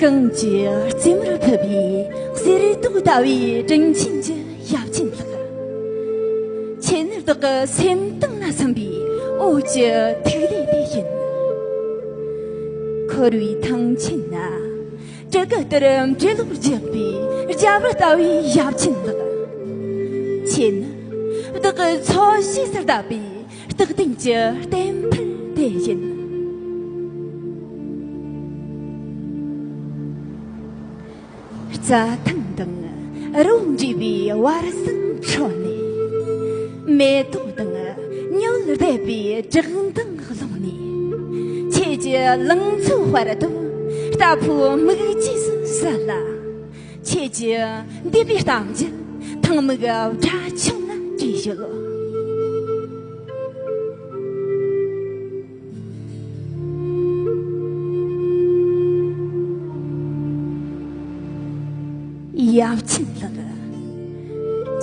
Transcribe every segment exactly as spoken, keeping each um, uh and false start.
གངས་ཀྱི་རྩེ་མོར་ཕུབ་པའི་གསེར་མདོག་ལྟ་བུའི་དྲིན་ཆེན་གྱི་ཡབ་ཆེན་ལགས། ཁྱེད་ནི་བདག་གི་སེམས་གཏིང་ལ་འཚམ་པའི་འོད་ཀྱི་ཐིག་ལེ་དེ་ཡིན། འཁོར་བའི་ཐང་ཆེན་ན་གྲི་གུ་ལྟར་འབྲི་ཀློག་རྒྱག་པའི་རྒྱལ་པོ་ལྟ་བུའི་ཡབ་ཆེན་ལགས། ཁྱེད་ནི་བདག་གི་འཚོ་བྱེད་སར་བཏབ་པའི་རྟག་བརྟན་གྱི་བརྟན་ཕུར་དེ་ཡིན། རྩྭ་ཐང་དང་རི་བོ་འདྲེས་པའི་བར་གསེང་ཁྲོད་ནས། མེ་ཏོག་དང་ཉི་འོད་ལྡེབ་པའི་བྲག་མདངས་ཀློང་ནས། ཁྱེད་ཀྱི་ལང་ཚོའི་དཔལ་དུ་རྟ་ཕོའི་མིག་རྒྱས་སུ་གསལ་ལ། ཁྱེད་ཀྱི་འདས་པའི་གཏམ་རྒྱུད་ཐང་མིག་སྦྲ་ཆུང་ལ་བྲིས་ཡོད། ཡབ་ཆེན་ལགས།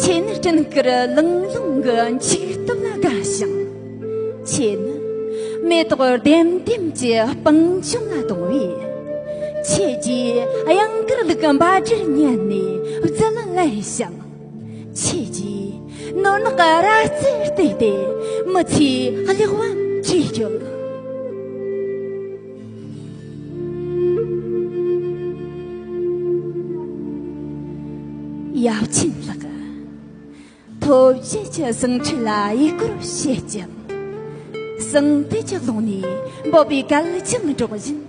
ཁྱེད་ནི་སྤྲིན་དཀར་ལང་ལོང་གི་འཁྱུག་སྟོབས་ལ་དགའ་ཞིང་། ཁྱེད་ནི་མེ་ཏོག་ལྡེམ་ལྡེམ་གྱི་སྤང་ལྗོངས་ལ་དུང་བས། ཁྱེད་ཀྱིས་གཡང་དཀར་ལུག་འབའ་སྒྲིག་ཉན་ནས་བརྫི་ལ་ལེན་ཞིང་། ཁྱེད་ཀྱིས་ནོར་ནག་ར་རྩེར་བལྟས་ཏེ་མི་ཚེའི་གླེགས་བམ་བྲིས་ཡོད། ཡབ་ཆེན་ལགས། ཐོབ་བྱེད་ཀྱི་ཟིང་འཁྲུག་ལ་ཡི་སྐོར་བཤད་ཅིང་། ཟང་ཐལ་གྱི་ཀློང་ནས་འབོད་པའི་གད་རྒྱངས་སྒྲོག་བཞིན།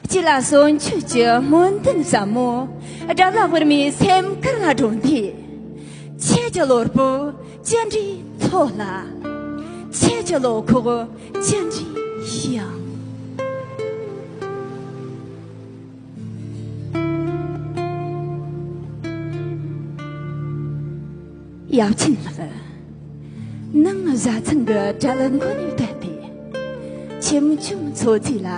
སྐྱིད་ལ་གསོན་མཆོད་ཀྱི་སྨོན་འདུན་ཟབ་མོ། དགྲ་ལྷ་པདྨའི་སེམས་ཁུར་ལ་སྒྲོན་ཏེ། ཁྱེད་ཀྱི་བློ་སྤོབས་ཅི་འདྲའི་མཐོ་ལ། ཁྱེད་ཀྱི་བློ་ཁོག་ཅི་འདྲའི་ཡངས། ཡབ་ཆེན་ལགས། ནང་བཟའ་ཚང་གི་གྲལ་མགོ་ནས་བསྡད་དེ། ཁྱིམ་ཆུང་ཚོ་ཚིས་ལ་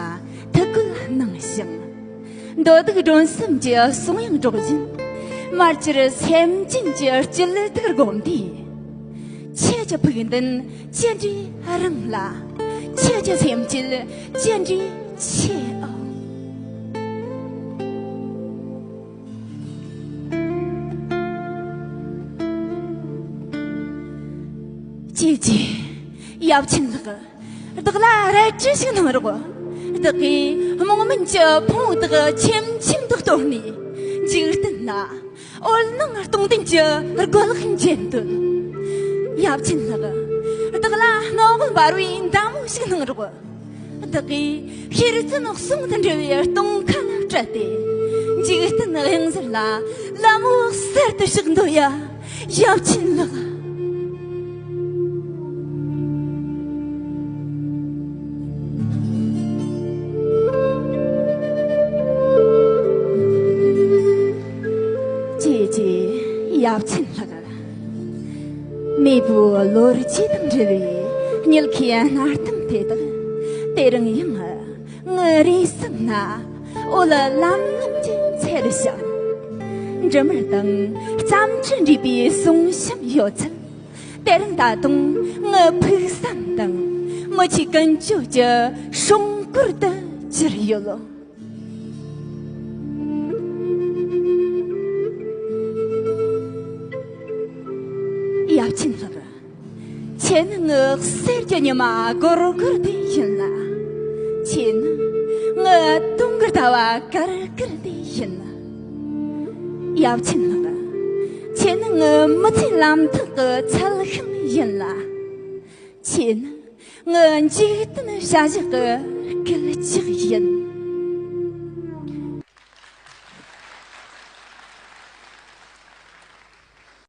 ཐུགས་ཁུར་གནང་ཞིང་། འདོད་སྡུག་སྒྲོན་གསུམ་གྱི་གསུང་དབྱངས་སྒྲོག་བཞིན། མར་གྱུར་སེམས་ཅན་གྱི་སྐྱིད་སྡུག་བསྒོམས་ཏེ། ཁྱེད་ཀྱི་ཕུགས་འདུན་ཅི་འདྲའི་རིང་ལ། ཁྱེད་ཀྱི་སེམས་སྐྱིད་ཅི་འདྲའི་ཆེ་ཨང་། ཅེས་བརྗོད། ཡབ་ཆེན་ལགས། བདག་ལ་རལ་གྲི་ཞིག་གནང་རོགས། བདག་གིས་རྨོངས་མུན་གྱི་ཕུང་བོ་དག་ཆེམ་ཆེམ་དུ་གཏོར་ནས། འཇིག་རྟེན་ན་འོད་སྣང་སྟོང་ལྡན་གྱི་རྒོལ་ལག་འགྱེད་འདོད། ཡབ་ཆེན་ལགས། བདག་ལ་སྣང་བ་འབར་བའི་མདའ་མོ་ཞིག་གནང་རོགས། བདག་གིས་ཤེར་ཕྱིན་གསུང་དང་འབྲེལ་བའི་གཏོང་ཁ་ལ་སྤྲད་དེ། འཇིག་རྟེན་གཡང་གཟར་ལ་ལད་མོ་གསར་དུ་ཕྱག་འདོད་ཡ། ཡབ་ཆེན་ལགས། ཅེས་ཅེས། ཡབ་ཆེན་ལགས། མེས་པོའི་ལོ་རྒྱུས་དང་འབྲེལ་བའི་མྱུལ་ཁའི་སྣར་ཐང་དེ་དག་དེ་རིང་ཡང་ངའི་རེ་སེམས་ན་འོད་ལམ་ལམ་གྱིས་འཚེར་ཞིང་། འབྲི་མར་དང་རྩམ་དྲི་འདྲེས་པའི་གསུང་བཤམས་ཡོད་ཚད། དེ་རིང་ད་དུང་ངའི་ཕུགས་བསམ་དང་མི་ཚེའི་ཀུན་སྤྱོད་ཀྱི་སྲུང་འཁོར་དུ་གྱུར་ཡོད། ཡབ་ཆེན་ལགས། ཁྱེད་ནི་ངའི་གསེར་གྱི་ཉི་མ་སྒོར་སྒོར་དེ་ཡིན་ལ། ཁྱེད་ནི་ངའི་དུང་དཀར་ཟླ་བ་དཀར་དཀར་དེ་ཡིན། ཡབ་ཆེན་ལགས། ཁྱེད་ནི་ངའི་མི་ཚེའི་ལམ་ཐག་གི་ཚལ་ཤིང་ཡིན་ལ། ཁྱེད་ནི་ངའི་འཇིག་རྟེན་བྱ་གཞག་གི་སྐད་ཅིག་ཡིན།